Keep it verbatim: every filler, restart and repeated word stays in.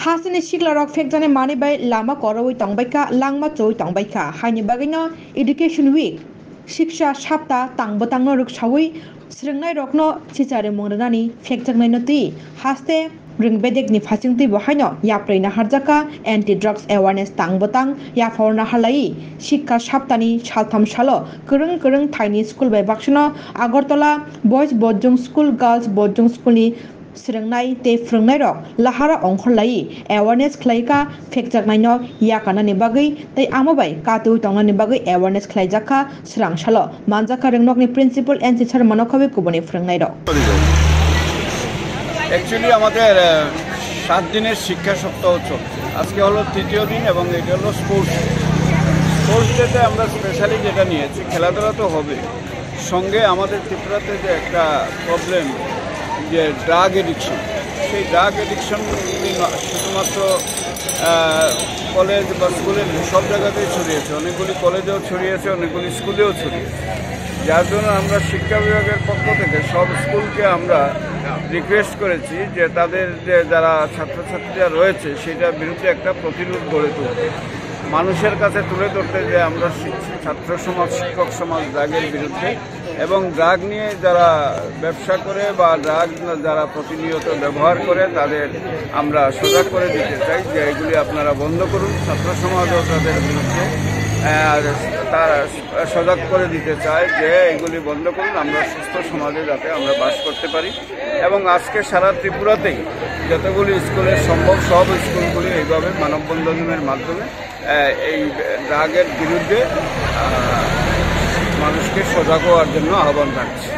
Hasteni siklarok phekjaknai manwi bai lama koroui tongbaikha, langma choi tongbaikha. Haini bagwino Education Week, Shiksha Sapta tang bwtangno rwksaui swrwngnairokno sicharimung rwnani phekjaknaino twi haste rwng bedekni phasingtwi bo haino yaprwi naharjakha. Anti Drugs Awareness tang bwtang yaphao naharlai Shiksha Saptani saltham salo kwrwng kwrwng thaini school bai baksano Agartala Boys Boarding School, Girls Boarding Schoolni swrwngnai tei phwrwngnairok lahara ongkhorlai awareness khlaikha, phekjaknaino yakarnani bagwi tei amo bai katwi tongnani bagwi awareness khlaijakha. Swrang salo manjakha rwngnokni principal N C Sharma no khawi kubuni phwrwngnairok. Actually আমাদের আহ, সাত দিনের শিক্ষা সপ্তাহ চলছে। আজকে হলো তৃতীয় দিন এবং এটা হলো স্পোর্টস স্পোর্টস ডেতে আমরা স্পেশালি যেটা নিয়েছি, খেলাধুলা তো হবে, সঙ্গে আমাদের ত্রিপুরাতে যে একটা প্রবলেম, যে ড্রাগ এডিকশন, সেই ড্রাগ এডিকশন শুধুমাত্র আহ, কলেজ বা স্কুলে নেই, সব জায়গাতেই ছড়িয়েছে। অনেকগুলি কলেজেও ছড়িয়েছে, অনেকগুলি স্কুলেও ছড়িয়েছে। যার জন্য আমরা শিক্ষা বিভাগের পক্ষ থেকে সব স্কুলকে আমরা রিকোয়েস্ট করেছি যে তাদের যে যারা ছাত্রছাত্রীরা রয়েছে, সেটার বিরুদ্ধে একটা প্রতিরোধ গড়ে তুলতে, মানুষের কাছে তুলে ধরতে যে আমরা শিক- ছাত্র সমাজ, শিক্ষক সমাজ ড্রাগের বিরুদ্ধে এবং ড্রাগ নিয়ে যারা ব্যবসা করে বা ড্রাগ যারা প্রতিনিয়ত ব্যবহার করে, তাদের আমরা সজাগ করে দিতে চাই যে এগুলি আপনারা বন্ধ করুন। ছাত্র সমাজও তাদের বিরুদ্ধে আহ, তারা সজাগ করে দিতে চায় যে এগুলি বন্ধ করুন, আমরা সুস্থ সমাজে যাতে আমরা বাস করতে পারি। এবং আজকে সারা ত্রিপুরাতেই যতগুলি স্কুলে সম্ভব, সব স্কুলগুলি এইভাবে মানববন্ধনের মাধ্যমে আহ, এই ড্রাগের বিরুদ্ধে আহ, মানুষকে সজাগ হওয়ার জন্য আহ্বান রাখছি।